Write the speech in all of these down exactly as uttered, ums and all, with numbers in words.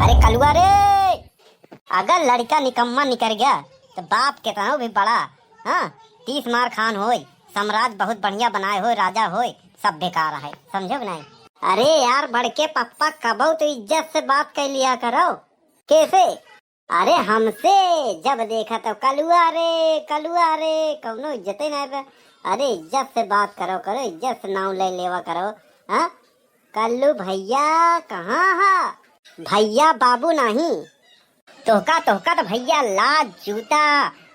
अरे कलुआ रे, अगर लड़का निकम्मा निकर गया तो बाप केतनो भी बड़ा, हाँ, तीस मार खान होय, साम्राज्य बहुत बढ़िया बनाए होय, राजा होय, सब बेकार है, समझो कि नहीं? अरे यार, बड़के पप्पा कबो तो इज्जत से बात कर लिया करो। कैसे? अरे हमसे, जब देखा तो कलुआ रे, कलुआ रे, कौनो इज्जते नहीं बे। अरे इज्जत से बात करो करो, इज्जत से नाम ले लेवा करो। हाँ, कल्लू भैया कहाँ हा? भैया बाबू नहीं। तोहका, तोहका तो भैया लात जूता,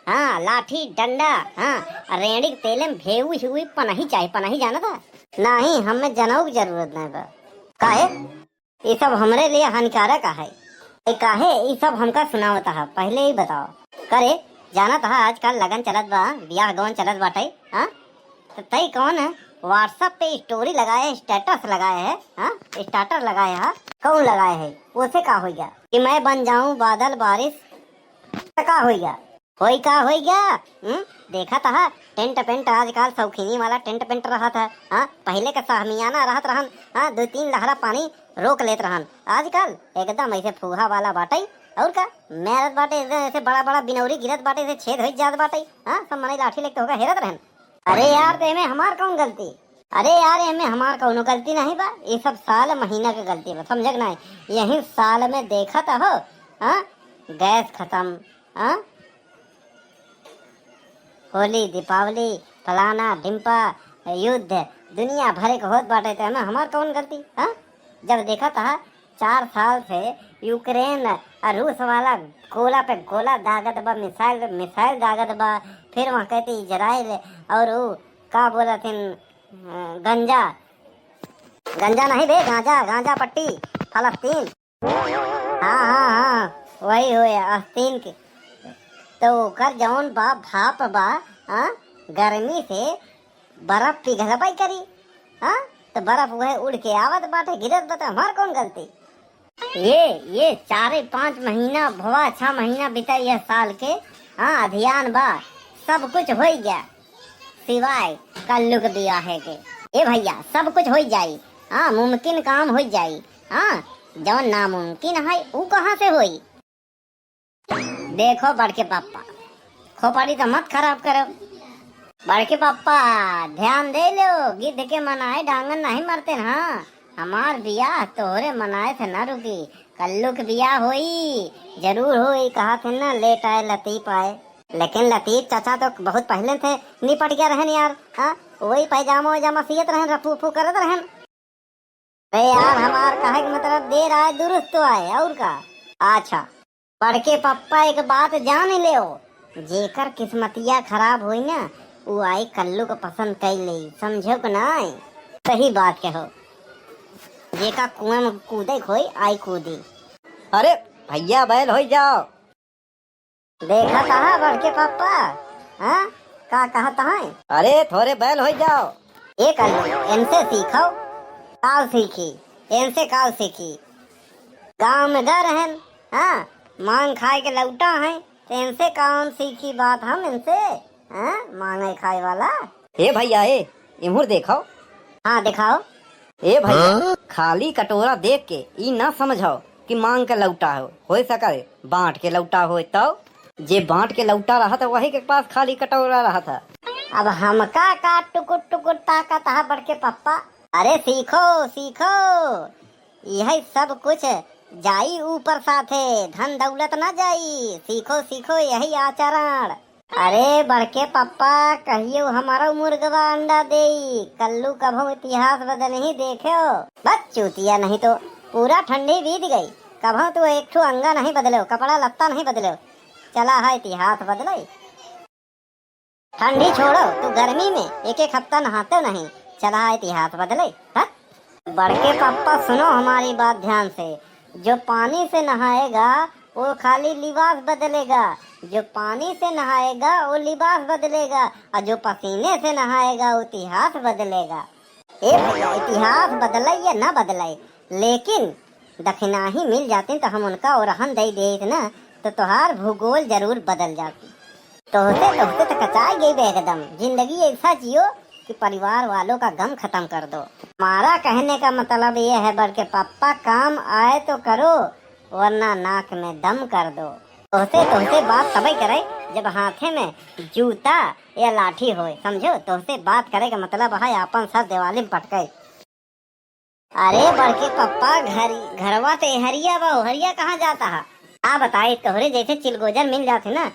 हाँ, लाठी डंडा, हाँ, रेंड़ी के तेले में भेऊ हुई पनही चाहे, पनही जाना था? नहीं, हमें जनऊ की जरूरत नहीं बा। काहे? ई सब हमरे लिए हानिकारक है। ए काहे ई सब हमका सुनावत हा? पहले ही बताओ। करे, जानत हा आजकल लगन चलत बा, बियाह गवन चलत बाटे, हाँ? तो तई कौन है WhatsApp पे story लगाए है, status लगाए है, हाँ? Starter लगाए है, कौन लगाए है? ओसे का होइगा कि मैं बन जाऊं बादल बारिश? तो का होइगा? होई का होई गया? हम्म? देखा तहा टेंट पेंट आजकल शौकीनी वाला टेंट पेंट रहत है। हाँ, पहले के साहमियाना रहत रहन। हाँ, दो तीन लहरा पानी रोक लेत रहन। आजकल एकदम ऐसे फूहा वाला बाटे। और का? मेरत बाटे ऐसे, ऐसे बड़ा बड़ा बिनौरी गिरत बाटे, ऐसे छेद होई जात बाटे। हाँ, सब मनई लाठी लेके होकर हेरत रहन। अरे यार, तो एमे हमार कौन गलती? अरे यार, एमे हमार कौनो गलती नहीं बा, ये सब साल महीना के गलती बा, समझे के नहीं? यही साल में देखत हो, हाँ, गैस खत्म, हाँ, होली, दीपावली, फलाना, ढिम्पा, युद्ध, दुनिया भरे के होत बाटे, तो एमे हमार कौन गलती, हाँ? जब देखत हा, चार साल से यूक्रेन और रूस वाला गोला पे गोला दागत बा, मिसाइल पे मिसाइल दागत बा, फिर वहाँ कहते इजराइल और ऊ का बोलत हिन, अ, गंजा, गंजा नहीं बे, गांजा, गांजा पट्टी, फलस्तीन। हाँ, हाँ, हाँ, वही हुए आस्तीन के। तो ओकर जौन बा, भाप बा, हाँ, गर्मी से बर्फ पिघलबे करी, हाँ, तो बर्फ वह उड़ के आवत बाटे, गिरत बाटे, हमार कौन गलती? ये, ये चारे पाँच महीना भवा, छह महीना बीता यह साल के, हाँ, अभियान बा, सब कुछ होई गया, सिवाय कल्लू के बियाहे के। ए भैया, सब कुछ होई जाई, हाँ, मुमकिन काम होई जाई, हाँ, जौन नामुमकिन है, ऊ कहाँ से होई? देखो बड़के पप्पा, खोपड़ी तो मत खराब करो। बड़के पप्पा, ध्यान दे लो, गिद्ध के मनाए डांगन नहीं मरते ना। हमार बियाह तोहरे मनाए से ना रुकी, कल्लू के बियाह होई, जरूर होई। कहा थे ना, लेट आए लतीफ आए, लेकिन लतीफ चाचा तो बहुत पहले थे निपट गया रहन यार। हाँ, वही पैजामा वैजामा सियत रहन, रफू फू करत रहन। अरे यार, हमार कहे के मतलब देर आए दुरुस्त तो आए, और का? अच्छा, बड़के पप्पा एक बात जान लेओ, जेकर किस्मतिया खराब होई ना, उ आई कल्लू को पसंद कई लेई, समझो कि नाई? सही बात कहो, जेका कुएं में कूदे के होई, आई कूदी। अरे भैया, बैल होई जाओ। देखा कहा बड़के पप्पा, हाँ? का कहत हैं? अरे थोरे बैल होई जाओ। ए कल्लू, इनसे सीखो। काव सीखी? इनसे काव सीखी? गाँव में गए रहन, हाँ? मांग खाए के लौटा हैं, तो इनसे कौन सीखी बात हम इनसे, हाँ? मांगे खाए वाला। ए भैया, ए, इमुर देखो। हाँ, दिखाओ। ए भैया, हाँ? खाली कटोरा देख के ई ना समझो कि मांग के लौटा हो, होय सके बांट के लौटा होय। तो जे बांट के लौटा रहत है, वही के पास खाली कटोरा रहत है। अब हमका का टुकुर टुकुर ताकत है बड़के पप्पा? अरे सीखो, सीखो, यही सब कुछ जाई ऊपर साथे, धन दौलत ना जाई। सीखो, सीखो यही आचरण। अरे बड़के पप्पा, कहियो हमारो मुर्गवा अंडा देई, कल्लू कभो इतिहास बदलही देखेओ। बस चूतिया, नहीं तो पूरा ठंडी बीत गई, कभो तू एक ठो अंगा नहीं बदलेओ, कपड़ा लत्ता नहीं बदलेओ, चला है इतिहास बदले। ठंडी छोड़ो, तू गर्मी में एक एक हफ्ता नहाते नहीं, चला है इतिहास बदले। हट। बड़के पप्पा, सुनो हमारी बात ध्यान से, जो पानी से नहाएगा वो खाली लिबास बदलेगा, जो पानी से नहाएगा वो लिबास बदलेगा, और जो पसीने से नहाएगा वो इतिहास बदलेगा। ए भैया, इतिहास बदले या ना बदले, लेकिन दखिनाही मिल जाती तो हम उनका ओरहन दे देत ना, तो तोहार भूगोल जरूर बदल जाती। तोहसे, तोहसे तो कचाई गई बे एकदम। जिंदगी ऐसा जियो कि परिवार वालों का गम खत्म कर दो। हमारा कहने का मतलब ये है बड़के पप्पा, काम आए तो करो, वरना नाक में दम कर दो। तोहसे, तोहसे बात तबे करे जब हाथे में जूता या लाठी होए, समझो? तोहसे बात करे का मतलब है आपन सर देवाली में पटके। अरे बड़के पप्पा, घर, घरवा तो एहरिया बा, ओहरिया कहाँ जाता है? का बताई, तोहरे जैसे चिलगोजर मिल जाते ना,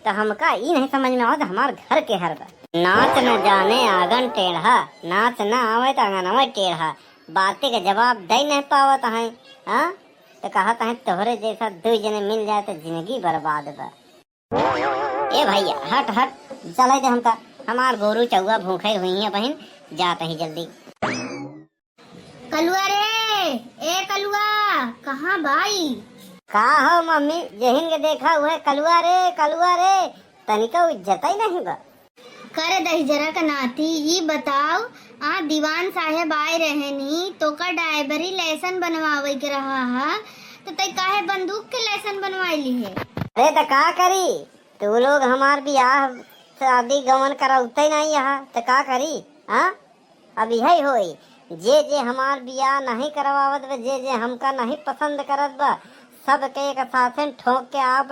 तो हमका ई नहीं समझ में आवत हमार घर केहर बा। नाच न जाने आंगन टेढ़ा, नाच न आवे तो आंगनवा टेढ़ा, बातें के जवाब दे नहीं पावत है, हाँ? तो कहत है तोहरे जैसा दू जने मिल जाए तो जिंदगी बर्बाद बा। ए भैया, हट, हट, चले दे हमका, हमार गोरू चौआ भूखे हुई हैं बहिन, जात ही जल्दी। कलुआ रे, ए कलुआ, कहाँ बाई? का हो मम्मी, जेहिन के देखा उहे कलुआ रे, कलुआ रे, तनिको इज्जत ही नहीं बा। करे दहिजरा का नाती, ई बताओ, आ दीवान साहेब आए रहे नी, तोका डायबरी लेसन बनवावे के रहा हा, तो तै काहे बंदूक के लेसन बनवाई ली है? अरे तो का करी, तू लोग हमार बियाह शादी गवन करौते नहीं यहाँ, तो का करी? हाँ, अब यही होई, जे जे हमार बियाह नहीं करवावत बा, जे जे हमका नहीं पसंद करत बा, सबके एक साथे ठोक के आप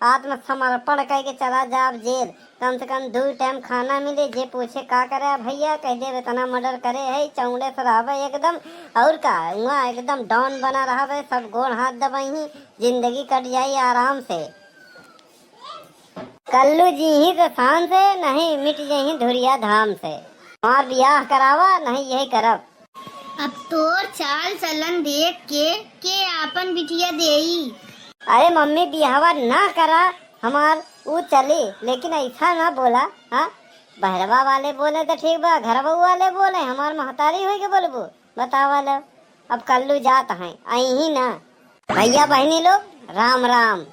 आत्मसमर्पण करके चला जाब जेल। कम से कम दू टाइम खाना मिले। जे पूछे का करे भैया, कह देब इतना मर्डर करे है, चौड़े से रहबे एकदम। और का, वहाँ एकदम डॉन बना रहबे, सब गोड़ हाथ दबाई, जिंदगी कट जाई आराम से। कल्लू जी ही तो शान से, नहीं मिट जाई धुरिया धाम से। हमार बियाह करावा, नहीं यही करब। अब तोर चाल चलन देख के, के आपन बिटिया देई? अरे मम्मी, बियाहवा ना करा हमार, ऊ चली, लेकिन ऐसा ना बोला, हाँ? बहरवा वाले बोले तो ठीक बा, घरवा वाले बोले, हमार महतारी होई के बोलबू, बतावा लो। अब कल्लू जात हैं, अइहीं ना। भैया बहिनी लोग, राम राम।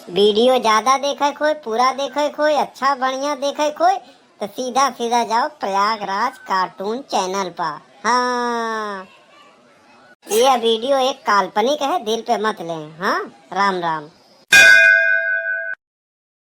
वीडियो ज्यादा देखे के होय, पूरा देखे के होय, अच्छा बढ़िया देखे के होय, तो सीधा सीधा जाओ प्रयागराज कार्टून चैनल पर। हाँ, ये वीडियो एक काल्पनिक है, दिल पे मत लें। हाँ, राम राम।